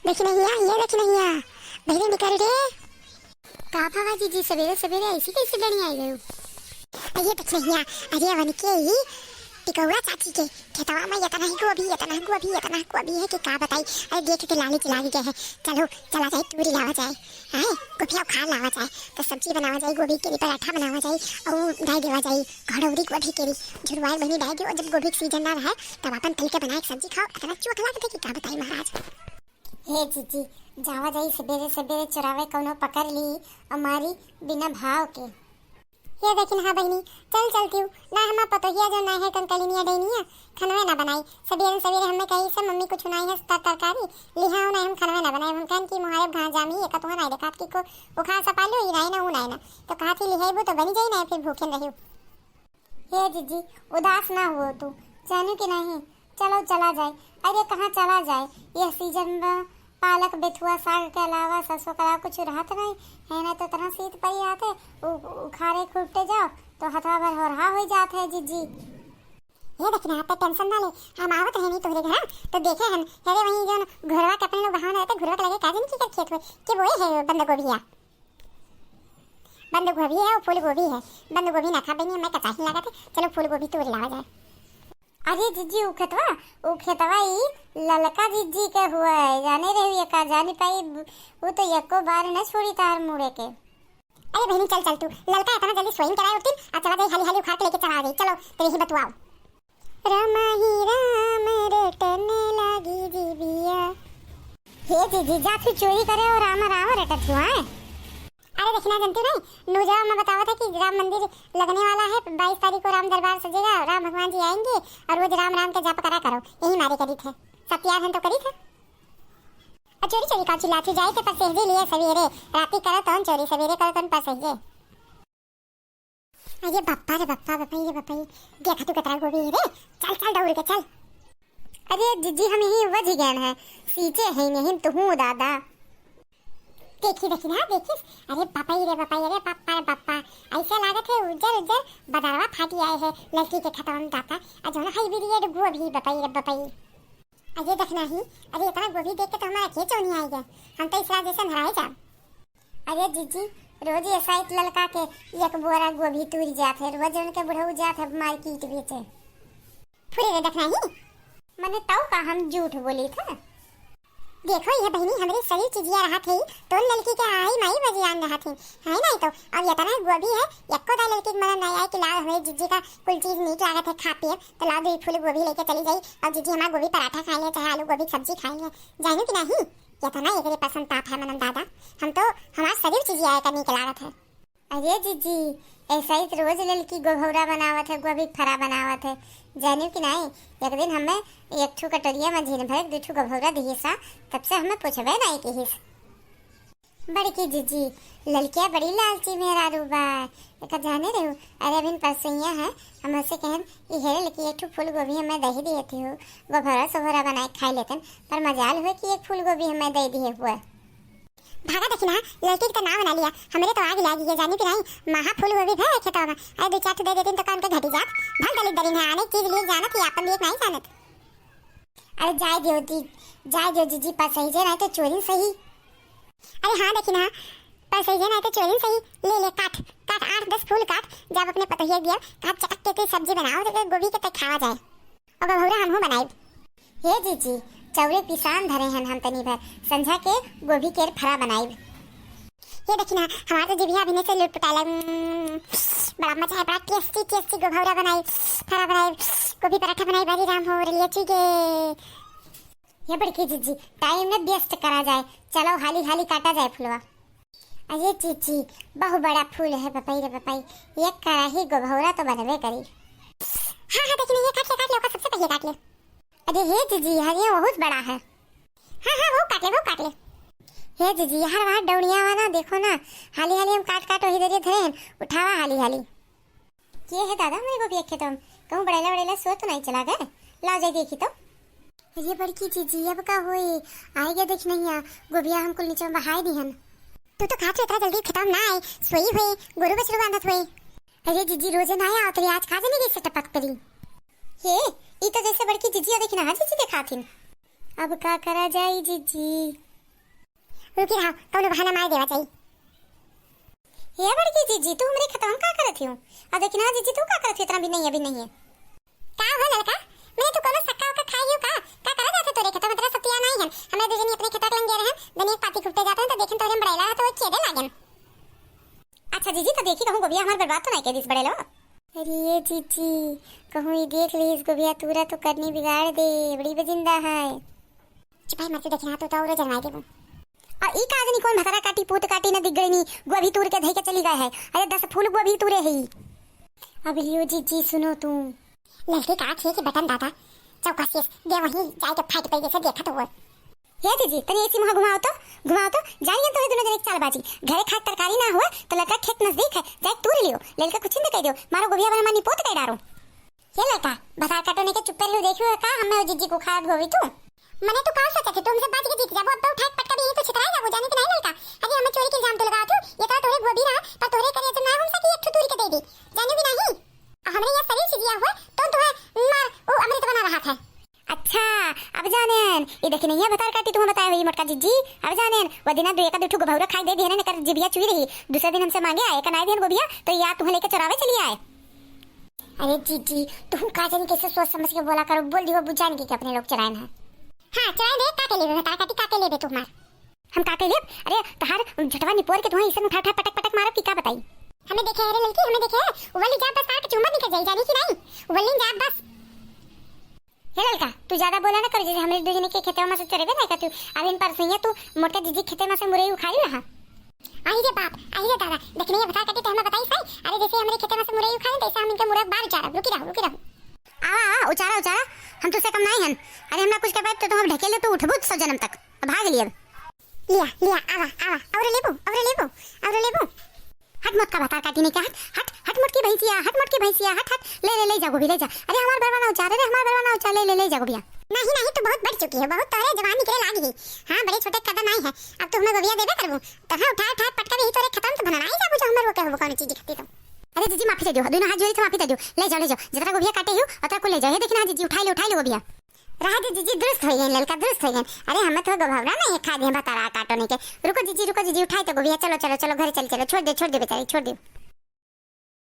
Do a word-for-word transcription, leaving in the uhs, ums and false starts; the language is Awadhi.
दखिनहिया, ए दखिनहिया, बहिरे निकल रे। का भवा जीजी, सबेरे सबेरे ऐसी कैसे डरियाइ गयू? अरे दखिनहिया, अरे अवन के ही टिकौरा चाची के खेतवा में एतना ही गोभी, एतना ही गोभी, एतना ही गोभी है कि का बताई। अरे देख के लाली लागी गए है। चलो, चला जाए, तूरी लावा जाए। हैं, गोभिया उखाड़ लावा जाए, तो सब्जी बनावा जाए, गोभी केरी पराठा बनावा जाए, और डाल देवा जाए घड़ौरी गोभी केरी। झुरवाए बहिनी डाल देवा, जब गोभी के सीजन ना रहे, तब अपन तल के बनाए के सब्जी खाओ, एतना चोख लागत है कि का बताई महाराज। हे जीजी, जावा जाई सबेरे सबेरे चोरावे कौनो पकड़ ली और मारी बिना भाव के। हे दखिनहा बहिनी, चल चलतिउ, ना हमार पतोहिया जो ना है कंकलिनिया डैनिया, खनवे ना बनाई। सबेरे सबेरे हमें कही से मम्मी कुछ नाई है तर-, तरकारी, लिहा ना हम खनवे ना बनाई। हम कहन कि मुहारे घास जामी, एक तुहा नाई देखात कि को उखाड़ सपालो, ई नाई ना, ऊ नाई ना। तो कहा थी लिहेबू तो बनी जाई ना, फिर भूखे रहियो। हे जीजी, उदास ना हुओ तू, जानू कि नहीं? चलो चला जाए। अरे कहाँ चला जाए? यह सीजन में पालक, बेथुआ, साग के अलावा सरसों के अलावा कुछ रहत नहीं है ना, तो इतना शीत पड़ी आते, उ-, उखाड़े खुट्टे जाओ तो हथवा भर होरहा हो जात है जीजी। ये देखना, आप टेंशन ना ले, हम आवत रहनी तोहरे घर, तो देखे हम, अरे वहीं जो घुरवा के अपने लोग बहान रहते, घुरवा के लगे का जनी की कर खेत हुए, के बोए है बंद गोभिया। बंद गोभी है और फूल गोभी है। बंद गोभी ना खा बहिनी, हमें कचाही लागत है। चलो फूल गोभी तोड़ लावा जाए। अरे जीजी, उ खेतवा, उ खेतवा ई ललका जीजी के हुआ है, जाने रही ये का जानी पाई, उ तो एको बार न छोड़ी तार मुड़े के। अरे बहिनी चल चल तू, ललका इतना जल्दी सोइन कराए उठिन, आ चला जाई हाली हाली उखाड़ के लेके चला जाई। चलो तेरे ही बतुआओ। रामा ही राम रटन लागी जीविया। हे जीजी, जा तू चोरी करे और रामा राम रटत हुआ है। अरे देखना जनती नहीं, न्यूजवा में बतावा था कि राम मंदिर लगने वाला है, बाईस तारीख को राम दरबार सजेगा, राम भगवान जी आएंगे और रोज राम राम के जाप करा करो, यही मारे करी थे, सत्याग्रह तो करी थे। और चोरी चोरी का चिल्लाती जाए थे पर सहजे लिए सवेरे, राती करो तौन चोरी, सवेरे करो तौन पर सहजे। अरे बप्पा रे बप्पा, बप्पा रे बप्पा, देखा तू कितना गोभी है रे, चल चल दौड़ के चल। अरे जीजी, हम यही उबज गए हैं, सींचे है नहीं तो हूँ दादा। देखी देखी ना, देखिस, अरे बप्पा रे बप्पा, अरे बप्पा रे बप्पा, ऐसे लागत है उज्जर उज्जर बदरवा फाटी आए है लड़की के खतवन दाता। आ जो ना हाइब्रिड गोभी बप्पा रे बप्पा। अरे देखना ही, अरे इतना गोभी देख के तो हमारा खेत चौनी आई गया, हम तो इसरा जैसे नराए जाब। अरे जीजी, रोज एसाइत ललका के एक बोरा गोभी तूरी जात है, रोज उनके बुढ़ऊ जात है मार्केट बेचे। फुरे रे देखना ही। मने तऊ का हम झूठ बोली था? देखो ये बहिनी, हमरे शरीर चिजिया रहत है, तो ललकी के आई माई बजियान रहत है, है नहीं तो अब इतना गोभी है, एको दा ललकी के मन नहीं आए कि लाओ हमरे जीजी का कुल चीज नीक लागत है खा पिए, तो लाओ दो फूल गोभी लेके चली जाई, और जीजी हमारा गोभी पराठा खाए ले, चाहे आलू गोभी की सब्जी खाए ले, जानू कि नहीं? एतना एकरे पसंद तात है मनन दादा, हम तो हमार शरीर चिजिया एकर नीक लागत है। अरे जीजी, ऐसा ही तो रोज ललकी गोभौरा बनावत है, गोभी फरा बनावत है, जानियो कि नाई? एक दिन हमें एक ठू कटोरिया में झीन भर दू ठू गोभौरा दिहिस, तब से हमें पूछबे नाई किहिस। बड़की जीजी, ललकिया बड़ी लालची मेहरारू बा, एका जाने रहू? अरे अभिन परसैया है, हम उसे कहन, "ई हेरे ललकी, एक ठू फूल गोभी हमें दही दिए थी हो, गोभौरा सोभौरा बनाए खाई लेतन, पर मजाल हुए कि एक फूल गोभी हमें दे दिए हुए।" भागा देखी ना, लड़की के तो नाम ना लिया, हमरे तो आग लागी है, जानी कि नाई, महा फूल गोभी भर खेतवा में, अरे दो चार ठो दे देतीन तो का उनके घटी जात, भल दलित दरिन है, आने चीज लिए जानत ही, आपन लिए नाई जानत। अरे जाए दियो दी, जाए दियो जीजी, पर सही जे नाई तो चोरिन सही। अरे हाँ देखी ना, पर सही जे नाई तो चोरिन सही, ले ले काट, काट आठ दस फूल काट, जब अपने पतोहिया दिया, काट चटक के कोई सब्जी बनाओ, तो गोभी के तो खावा जाए। अब भौरा हमहू बनाइब। हे जीजी, चौरे पिसान धरे हन हम तनी भर, संझा के गोभी के फरा बनाइब। ये देखी ना, हमार तो जिभिया अभिने से लुटपुटाला। उम्म, बड़ा मजा है, बड़ा tasty, tasty गोभौरा बनाई, फरा बनाई, गोभी पराठा बनाई, बारी राम हो रही है, ठीक है। ये बड़की जीजी, time न waste करा जाए, चलो हाली हाली काटा जाए फुलवा। अरे जीजी, बहु बड़ा फूल है बपई रे बपई, एक कराही गोभौरा तो बनबे करी। हाँ, हाँ, देखी नहीं, ये काट ले, काट ले, ओका सबसे पहले काट ले। अरे हे जीजी, यार ये बहुत बड़ा है। हाँ, हाँ, वो काट ले, वो काट ले। हे जीजी, यार वहाँ डौड़िया हुआ ना, देखो ना, हाली हाली हम काट काट वही दरिया धरे हैं, उठावा हाली हाली। ये है दादा हमारे गोभी के खेतों में, कहूँ बड़ेला बड़ेला सुअर तो नहीं चला गए, लाओ जाए देखी तो। अरे बड़की जीजी, अब का होए? आए गया देख नहीं आ, गोभिया हम कुल नीचे में बहाए दिहन। तू तो खात इतना जल्दी खत्म ना आए, सोई हुए, गोरू बछरू बांधत हुए। अरे जीजी, रोजे ना आया, तेरी आज खा जाने कैसे टपक पड़ी। हे, ई तो जैसे बड़की जीजी आ, देखी ना, हाँ जीजी के खाथिन। अब का करा जाई जीजी? रुकी रहा, कौनो बहाना मार देवा चाहिए। ये बड़की जीजी, तू हमरे खेतवा में का करत हियो? आ देखी ना जीजी, तू का करत हियो? इतना भी नहीं है, अभी नहीं है। का हो ललका? मने तू कोनो सक्का उक्का खाई हियो का? का करत जात है तोरे खेतवा में? तेरा सतिया नहीं है। हमरे दुजनी अपने खेतवा के लंग गए रहन, दनिया पाती खुपटे जात रहन, तो देखन तोरे में बड़ैला तो चेदे लागन। अच्छा जीजी, तो देखी कहूँ गोभिया हमार बर्बाद तो नहीं कर दिस बड़ैला? अरे ये जीजी, कहूँ ये देख लीस गोभिया तूरा तो करनी बिगाड़ दे, बड़ी बजिंदा है। चुपाई मत देखी ना, तू तो और जलवाई देबू। आ ई का जनी कौन भतारा काटी, पूत काटी न दिख गई नी, गोभी तूर के धई के चली गए है। अरे दस फूल गोभी तूरे है। अब लियो जीजी सुनो तू। ललके का खे के बटन दादा, चौका से दे वहीं जाए के फाट पे जैसे देखा तो वो। हे जीजी, तनी ऐसी मुँह घुमाओ तो, घुमाओ तो, जानिए तो है दोनों जने की चालबाजी। घरे खाए तरकारी ना हुआ तो ललका खेत नजदीक है, जाए तूर लियो, ललका कुछ न कह दियो, मारो गोभिया वाला मानी पोत कह डारो। ये लड़का, भतार काटो नहीं के चुप्पे रहो, देखियो का हमें जीजी को खाए गोभी तू। मने तू का सोचा थी, तू हमसे बाज के जीत जाबो, अब तो उठाए पटका भी यहीं तो छितराए जाबो, जाने कि नहीं लड़का? अरे हमें चोरी के इल्जाम तो लगा तू, ये तो तोरे गोभी रहा, पर तोरे करे तो ना हम सकी एक ठो तूर के दे दे, जाने भी नहीं। और हमरे यहाँ शरीर से जिया हुआ, तो तुम्हें मार, वो अमृत बना रहा था। अच्छा, अब जानेन, ये देखी नहीं है भतार काटी तुम्हें बताए हुई मोटका जीजी, अब जानेन, वो दिना दो एक दो ठो गोभौरा खाई दे दिहने, एकर जिभिया चुई रही, दूसरे दिन हमसे मांगे आए, कनाई दिहन गोभिया, तो या तुम्हें लेके चुरावे चली आए। अरे जीजी, तुम का जानी कैसे सोच समझ के बोला करो, बोल दियो बुझान के, के अपने लोग चुराए ना। हाँ, चुराए दे, का के लेबे, भतार काटी का के लेबे तू हमार? हम का के लेब? अरे तहार झटवा निपोर के तुम्हें इसन उठा उठा पटक पटक मारब कि का बताई? हमें देखे है रे लड़की, हमें देखे है, उवली जा बस आके चुम्बन निकल जाई, जानी कि नहीं? उवली जा बस। हे ललका, तू ज्यादा बोला ना कर, जैसे हमरे दुजने के खेतवा में से चोरेबे ना का तू। अभी इन परसों तू मोटका जीजी खेते में से मुरई उखाड़ी रहा। आई रे बाप, आई रे दादा, देखने ये भतार काटी तो हमें बताई सही। अरे जैसे हमरे खेते में से मुरई उखाड़ी, तैसे हम इनके मुरई बार उचारब। रुकी रहो, रुकी रहो। आवा, आवा, उचारा, उचारा, हम तुझसे कम नहीं हन। अरे हमरा कुछ के बाद तो तुम अब ढकेले तो उठबू सौ जन्म तक। अब भाग लिए अब। लिया, लिया, आवा, आवा, और लेबू, और लेबू, और लेबू। हट मोटका भतार काटी नहीं क्या, हट, हट, हट मोटकी भैंसिया, हट मोटकी भैंसिया, हट, हट, ले, ले, ले जा गोभी, ले जा। अरे हमार बरवा ना उचारे रे, हमार बरवा ना उचारे, ले, ले, ले जा गोभिया। नहीं, नहीं, तू बहुत बढ़ चुकी है, बहुत तोरे जवानी के लाग गई। हाँ, बड़े छोटे कदम आई है, अब तू हमें गोभिया देबे करबू, तो हाँ, उठाए, उठाए पटका भी तोरे खतम तो बना नहीं जाबू, जो हमर वो कहबू कौन चीज दिखती तो। अरे जीजी, माफी दे दियो, दोनों हाथ जोड़ी तो माफी दे दियो, ले जाओ, ले जाओ, जितना गोभिया काटे हो, उतना कुल ले जाओ। ये देखना जीजी, उठाई लो, उठाई लो गोभिया। रहा दे जीजी, दुरुस्त हो गए, ललका दुरुस्त हो गए। अरे हमें तो गोभौरा नहीं खा दे भतारा काटो नहीं के। रुको जीजी, रुको जीजी, उठाई तो गोभिया, चलो, चलो, चलो, घर चल, चलो, छोड़ दे, छोड़ दे बेचारी, छोड़ दे।